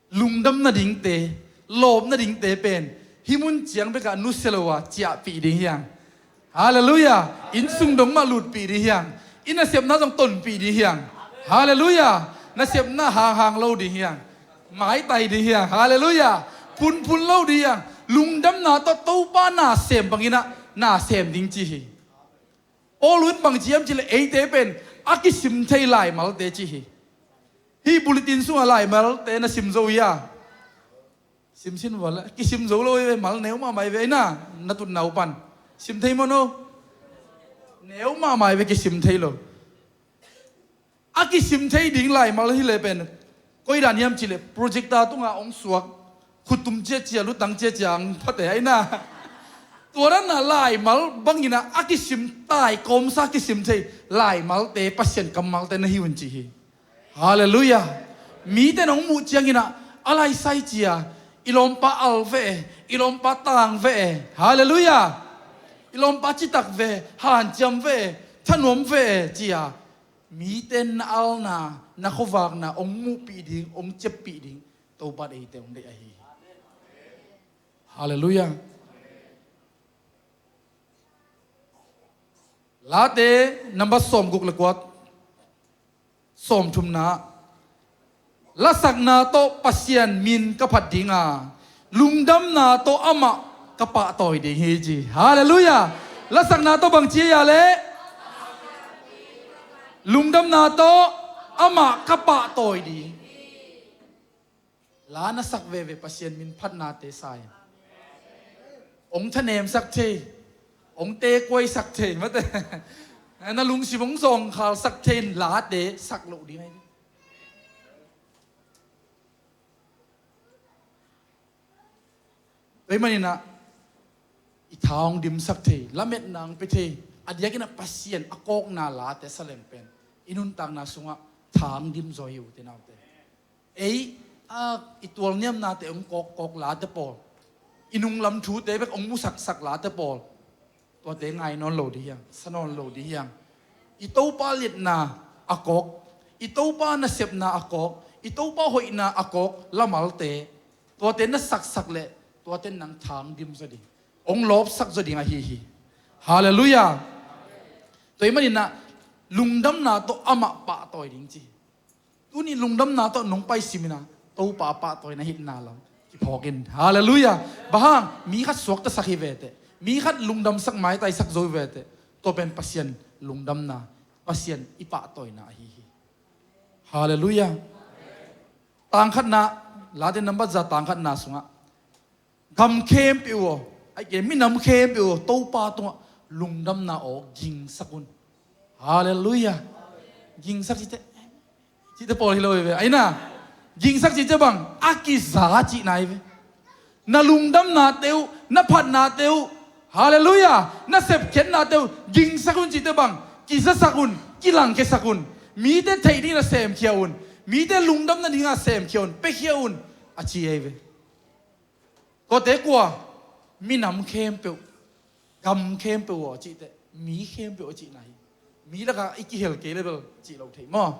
lungdam nadingte, lawp nadingte pen hih mun ciang bekah nusia lo a ciahpih ding hiang. Halleluiah. Innsung dong mah lutpih ding hiang. I nasepna zong tonpih ding hiang. Halleluiah. Nasepna hanghang lo ding hiang. Maitai ding hiang. Halleluiah. Phunphun lo ding hiang. Lungdamna tawh Topa na sem banginah na sem ding ci hi. Paul in bang ci hiam cihleh eite pen a kisim thei laimalte ci hi. Hih bulletin sungah laimalte na sim zo hia? Simsin vala kisim zo lo hi ve, mal neu mahmah hi ve, ina na tutna uh pan. Sim thei maw no? Neu mahmah hi ve, kisim thei lo. A kisim thei ding laimal hileh pen koi dan hiam cihleh projector tungah hong suak, khutum ciacia, lutang ciacia ang phate aina. Tua danah laimal banginah a kisim tai kawmsa kisim thei laimalte, Pasian kammalte na hi un ci hi. Halleluiah. Mite nong muh cianginah a laisai cia, i lawmpa al ve, i lawmpa tang ve. Halleluiah. I lawmpa citak ve, hanciam ve, thanuam ve cia. Mite na alna, na khuavakna hong muhpih ding, hong ceppih ding Topa eite hong deih ahi hi. Halleluiah. Late number sawmguk le kua, sawmthumna. Lasakna tawh Pasian min ka phat dinga, lungdamna tawh amah ka pahtawi ding hi ci. Halleluiah. Lasakna tawh bang ci a le? Lungdamna tawh amah ka pahtawi ding. La na sak veve Pasian min phatnate sa in, hong thanemsak thei, hong tekuaisak thei mate, na lungsim hong zawngkhalsak thei in late sak loh ding ahi. Tua hih maninah i tha hong dimsak thei, lametna hong pia thei, a diakinah Pasian a kawkna late sa leng pen i nuntakna sungah tha hong dim zaw hi uh te naute. Ei a, i tualniamnate hong kawkkawk late pawl, i nunglam thute bek hong musaksak late pawl, tuate ngai nawn lo ding hiang, sa nawn lo ding hiang. I Topa liatna a kawk, i Topa nasepna a kawk, i Topa hoihna a kawk lamalte, tuate na saksak leh tuate nang tha hong dim zaw ding, hong lawpsak zaw ding ahi hi. Halleluiah. Tua hih maninah lungdamna tawh amah pahtawi ding ci hi. Tuni lungdamna tawh nong paisiminah Topa a pahtawina hi na lam kiphawk in. Halleluiah. Bang hang? Mi khat suaktasak hi veteh, mi khat lungdamsak, maitaisak zo hi veteh, tua pen Pasian lungdamna, Pasian i pahtawina ahi hi. Halleluiah. Tangkhatna, Late number za tangkhatna sungah gam khempeuh aw, ai ke, minam khempeuh aw, Topa tungah lungdamna aw gingsak un. Halleluiah. Gingsak cite, cite pawl hi lo hi ve. Aina, gingsak cite bang, a kiza cihna hi ve. Na lungdamnate uh, na phatnate uh, halleluiah, na sepkhiatnate uh gingsak un cite bang, kizasak un, kilangkhiasak un. Mite theih dingin a semkhia un, mite lungdam nadingin a semkhia un, piakhia un, a ci ahi ve. Tuate kua? Minam khempeuh, gam khempeuh aw cihte, mi khempeuh a cihna hi. Mi lakah i kihel kei le bel cih lo thei maw?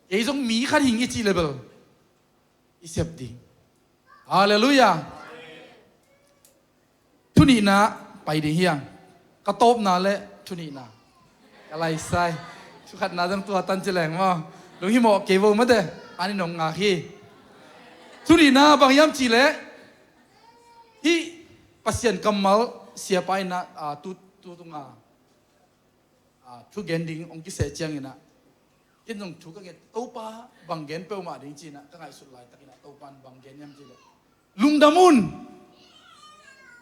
Kei zong mi khat hing i cih le bel i sep ding. Halleluiah. Thunihna pai ding hiang. Ka tawpna le thunihna ka laisai. Thukhatna zong tua tan ci leng maw? Lunghimawh kei vo mate, an in hong ngak hi. Thunihna bang hiam cihleh, hih Pasian kammal siapa inah, a, tu, tu tunga, a, thugen ding hong kiseh cianginah, ken zong thu ka nget, Topa bang gen peuhmah ding cinah ka ngaihsut laitakinah Topa in bang gen hiam cihleh, lungdam un.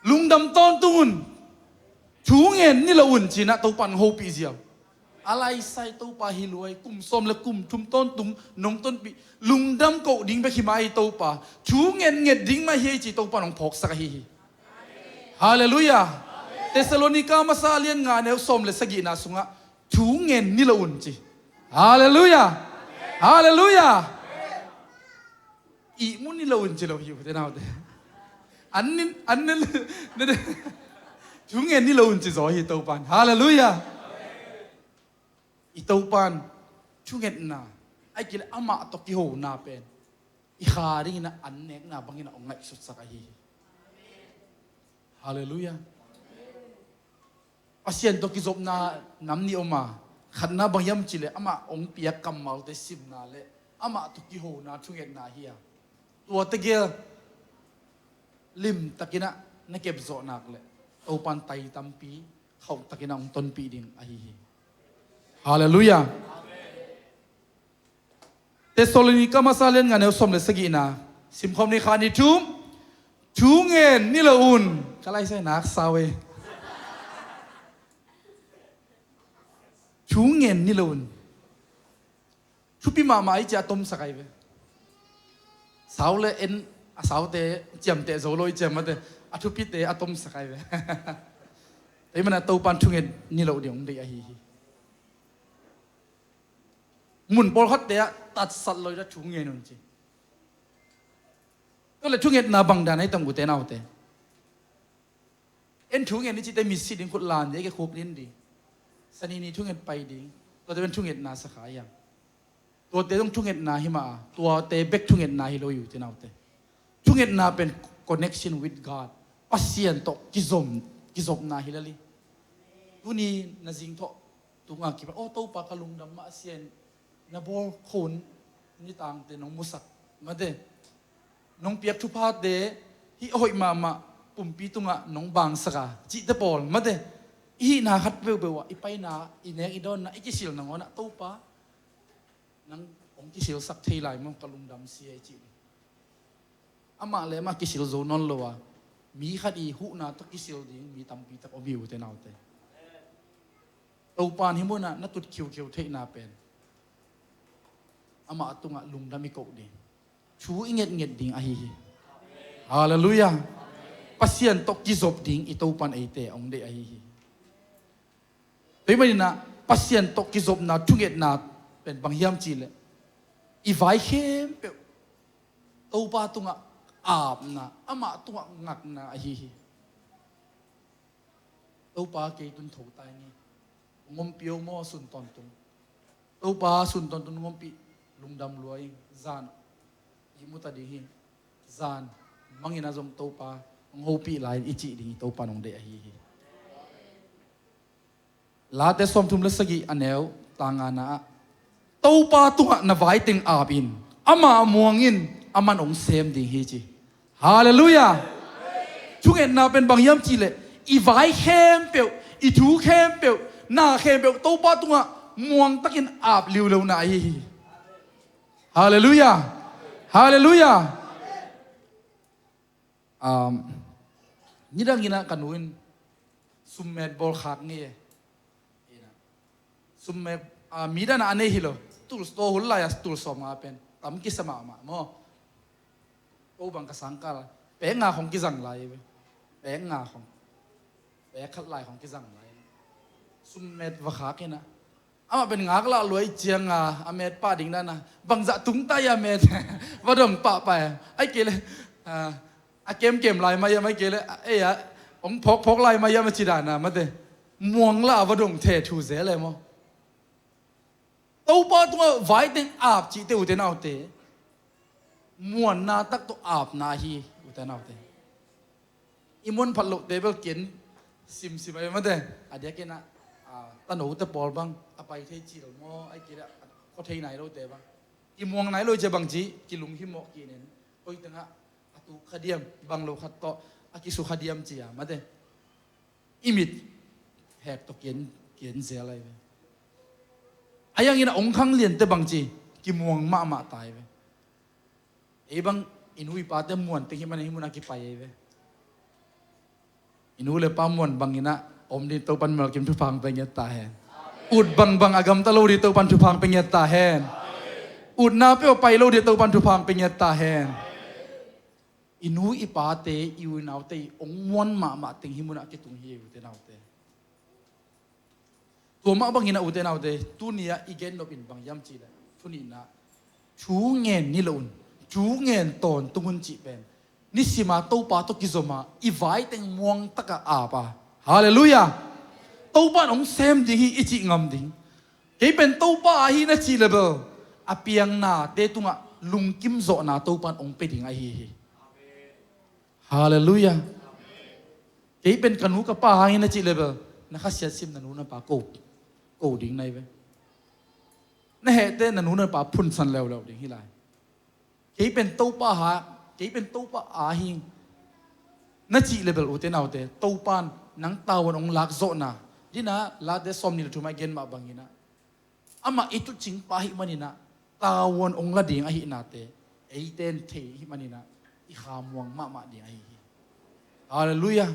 Lungdam tawntung un. Thu ngen ni lo un cinah Topa in hong hopih ziau. A laisai Topa hi luai, kum sawm le kum thum tawntung nong tonpih. Lungdam koh ding bek hi mah hi Topa. Thu ngen nget ding mah hi ei ci Topa in hong phawksak ahi hi. Halleluiah. Thessalonika masa lian nga neu sawm le sagihna sungah thu ngen ni lo un ci. Halleluiah. Halleluiah. Ihmu ni lo un ci lo hi ute naute. An nin an nin thu ngen ni lo un ci zaw hi Topan. Halleluiah. I Topan thungetna, ahih kei leh amah tawh kihona pen i kha dingin ah an nekna bangin ah hong ngaihsutsak ahi hi. Halleluiah. Pasian tawh kizopna nam nih om a, khatna bang hiam cih leh amah hong piak kammalte simna le amah tawh kihona thungetna hi a, tua tegel limtakin ah na kepzawh nak leh Topan tai tampi khauhtakin ah hong tonpih ding ahi hi. Halleluiah. Thessalonika masa lian nga neu sawm le sagihna simkhawm ni. Khat, nih, thum. Thu ngen ni lo un. Ka laisai nak sau e. Thu ngen ni lo un. Thupi mahmah i ci a tomsak ai ve. Sau le en a saute ciamteh zo lo i ciam mate. A thupite a tomsak ai ve. Ei mana Topan thu ngen ni lo ding hong deih ahi hi. Mun pawlkhatte ah tatsat lo i ta thu ngen un ci. Tua le thungetna bang dan ai tong ute naute. En thu ngen i cite mitsi ding, khut lan ding, a ke khuk din ding. Sanini thunget pai ding. Tuate pen thungetna sakha hiam? Tuate zong thungetna hi mah a, tuate bek thungetna hi lo i ute naute. Thungetna pen connection with God. Pasian tawh kizom, kizopna hi lel hi. Tuni na zing thawh tunga kipan, aw Topa ka lungdam mah a, Sian na bawl khun nitangte nong musak mate. Nong piak thuphate hih a hoih mahmah pumpi tungah nong bangsak a cihte pawl mate. I hihna khat peuhpeuh ah i paina, i nek i dawnna, i kisil nangawn ah Topa nang hong kisilsak thei lai maw, ka lungdam sia i cih. Amah le amah kisil zo nawn lo a, mi khat i huhna tawh kisil ding mi tampi tak om hi ute naute. Topan hih munah na tut khiukhiu theihna pen amah tungah lungdam i koh ding, thu i ngetnget ding ahi hi. Halleluiah. Pasian tawh kizop ding i Topan eite hong deih ahi hi. Tua ahih maninah Pasian tawh kizopna thungetna pen bang hiam cihleh i vai khempeuh Topa tungah apna, amah tungah ngakna ahi hi. Topa kei tun tho tai ni. Hong ompih o maw sun tawntung. Topa sun tawntung hong ompih, lungdam lua ing. Zan ihmu ta ding hi. Zan mangin a zong Topa hong hopih lai i cih ding hi. Topa nong deih ahi hi. Late sawmthum le sagih a neu tangana ah Topa tungah na vai teng ap in, amah muang in, aman hong sem ding hi ci. Halleluiah. Thungetna pen bang hiam cihleh i vai khempeuh, i thu khempeuh, na khempeuh Topa tungah muangtakin ap liulona ahi hi. Halleluiah. Halleluiah. Um, nidangin ah ka nu in summet bawl khak ngei e. Summet, ah, mi dan a nei hi lo. Tul tua hun lai a tul sawm nga pen tam kisa mahmah maw. Ko bang ka sangkal pek nga khong kizang lai ve. Pek nga khong, pek khat lai khong kizang lai. Summet va khak in ah, amah pen ngak lah luai cianga a met pah ding dana bangzah tung tai a met va dong pahpah e. Ai kei le, ah, a kemkem lai mah hiam, ai kei le, ah, ei a hong phawkphawk lai mah hiam a ci dana mate. Muang lah a va dong the thu zel e maw. Topa tungah vai teng ap cihte ute naute, muanna tak tawh apna hi ute naute. I muan phat lohte bel ken simsim ai mate. A diakin ah, ah, tanote pawl bang a pai thei cil maw, ai kei le a kho thei nai lote bang, kimuang nai lo i cia bang ci, kilunghimawh kinin, koi tengah a tuk kha diam, bang lo khat tawh a kisu kha diam cia mate. I mit hek tawh kian, kian zel ai ve. A yangin a ong khang liante bang ci, kimuang mahmah tai ve. Ei bang i nu i pate muan teng hi mana hi muna kipai ai ve. I nu le pa muan bangin ah om ding Topan melkim thupha hong pe ngiat ta hen. Ut bangbang a gamta lo ding Topan thupha hong pe ngiat ta hen. Utna peuh a pai lo ding Topan thupha hong pe ngiat ta hen. I nu i pate, i u i naute i ong muan mahmah teng hi munah a kitung hi ei ute naute. Tua mah bangin a, ute naute, tuni-ah i gen nop in bang hiam cihleh, thu nihna, thu ngen ni lo un, thu ngen tawntung un cih pen nisima Topa tawh kizom a, i vai teng muang taka ap a. Halleluiah. Topa in hong sem ding hi i cih ngam ding. Kei pen Topa aa hi na cih leh bel, a piangnate tungah lungkim zawhna Topa in hong pia ding ahi hi. Halleluiah. Kei pen ka nu ka pa aa hi na cih leh bel, na khasiat sim na nu na pa ko, ko ding na hi ve. Na hehte na nu na pa phunsan leuleu ding hi lai. Kei pen Topa aa, kei pen Topa aa hi na cih leh bel, ute naute, Topa in nang tavuan hong lak zawhna, dina Late sawmnih le thum ah i gen mah bangin ah, amah i tuucingpa ahih manin ah, tavuan hong la ding ahihnate eite in thei ahih manin ah, i kha muang mahmah ding ahi hi. Halleluiah.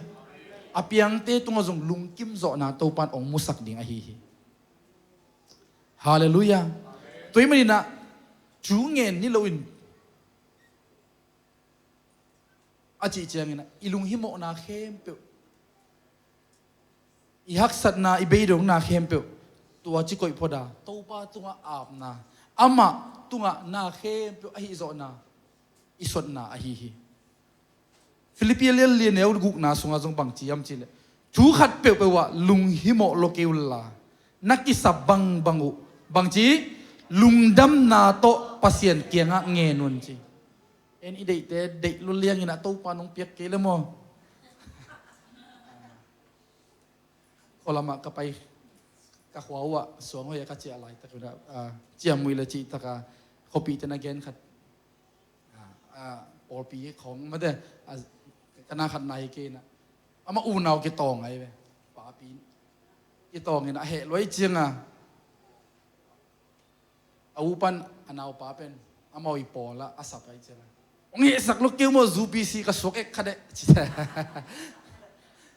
A piangte tungah zong lungkim zawhna Topa in hong musak ding ahi hi. Halleluiah. Tua ahih manin ah, thu ngen ni lo in a cih ciangin ah, i lunghimawhna khempeuh, i haksatna, i beidongna khempeuh, tua ci koih phot a, Topa tungah apna, amah tungah na khempeuh ahi zawhna i sotna ahi hi. Filippi lian li, neu gukna sungah zong bang ci hiam cihleh, thu khat peuhpeuh ah lunghimawh lo kei unla, na kisap bangbang uh, bang ci, lungdamna tawh Pasian kiangah ngen un ci. En i deihte deih lo liangin ah, Topa in hong piak kei leh maw. Khualamah ka pai, ka khua uhah suang hoih a ka ciah laitak un ah, ah, ciamnuih le cihtak a, khuapihte na gen khat, ah, ah, pawlpi khawng mate, ah, ka na khat na hi kei in ah, amah unau kitawng ahi ve. Papi kitawng in ah, a heh luai ciang a, a u pan a naupa pen amau i pawl ah a sap ahi ciang a, hong hehsak lo kei uh maw, zu pisi ka suak ek kha deh, ci ta.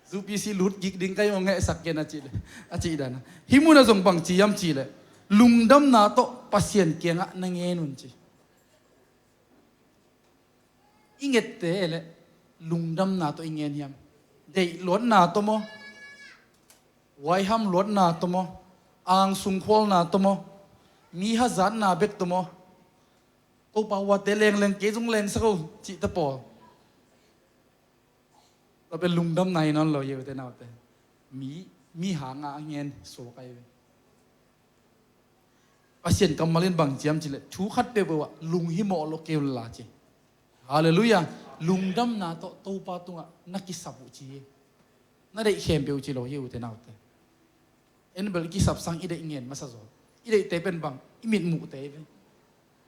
Zu pisi lut gik ding ka hi, hong hehsak ken, a cih, a cih dan a. Hih munah zong bang ci hiam cihleh, lungdamna tawh Pasian kiangah na ngen un ci. I ngette leh lungdamna tawh i ngen hiam? Deih luatna tawh maw? Huaiham luatna tawh maw? Angsung khualna tawh maw? Mi hazatna bek tawh maw? Topa, huate lengleng kei zong lengsak o, cihte pawl. Tua pen lungdamna hi nawn lo hi, ute naute. Mi, mi hanga a ngen suak ahi ve. Pasian kammal in bang ci hiam cihleh, thu khat peuhpeuh ah lunghimawh lo kei unla ci. Halleluiah. Lungdamna tawh Topa tungah na kisap uh ci hi. Na deih khempeuh ci lo hi, ute naute. En bel i kisap sang i deih ngen masa zaw. I deihte pen bang, i mitmuhte hi ve.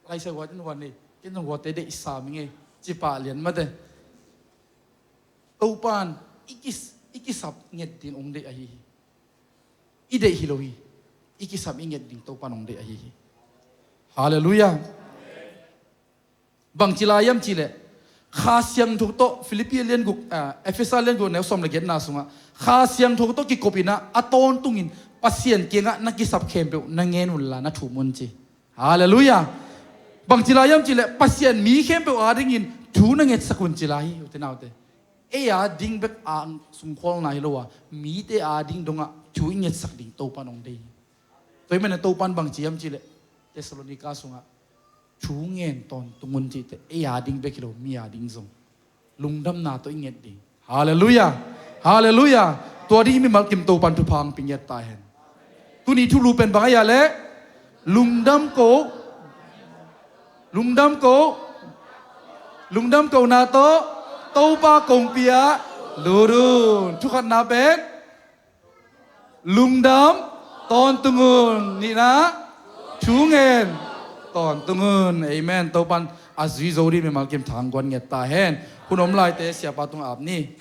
Laisai huat in huat nei, ken zong huate deih sam ing ei, ci pah lian mate. Topa in i kis-, i kisap nget ding hong deih ahi hi. I deih hi lo hi. I kisap i nget ding Topa in hong deih ahi hi. Halleluiah. Bang ci lai hiam cihleh, Kha Siangtho tawh, Filippi lian guk, ah, Efesa lian guk, neu sawm le giatna sungah, Kha Siangtho tawh kikop in ah, a tawntungin Pasian kiangah na kisap khempeuh na ngen unla na thum un ci. Halleluiah. Bang ci lai hiam cihleh, Pasian mi khempeuh adingin thu na ngetsak un ci lai hi, ute naute. Ei ading bek a sungkhualna hi lo a, mite ading dongah thu i ngetsak ding Topa in hong deih hi. Tua ahih manin Topa in bang ci hiam cihleh, Thessalonika sungah, thu ngen tawntung un cihte, ei ading bek hi lo, mi ading zong lungdamna tawh i nget ding. Halleluiah. Halleluiah. Tua ding i mimal kim Topa in thupha hong pia ngiat ta hen. Tuni thulu pen bang ahi a leh, lungdam ko, lungdam ko, lungdam kona tawh Topa kongpi ah lut un. Thukhatna pen, lungdam tawntung un. Nihna, thu ngen tawntung un. Amen. Topa in a zui zo ding mimal kim thang guan ngiat ta hen. Hun om laite siapa tungah ap ni.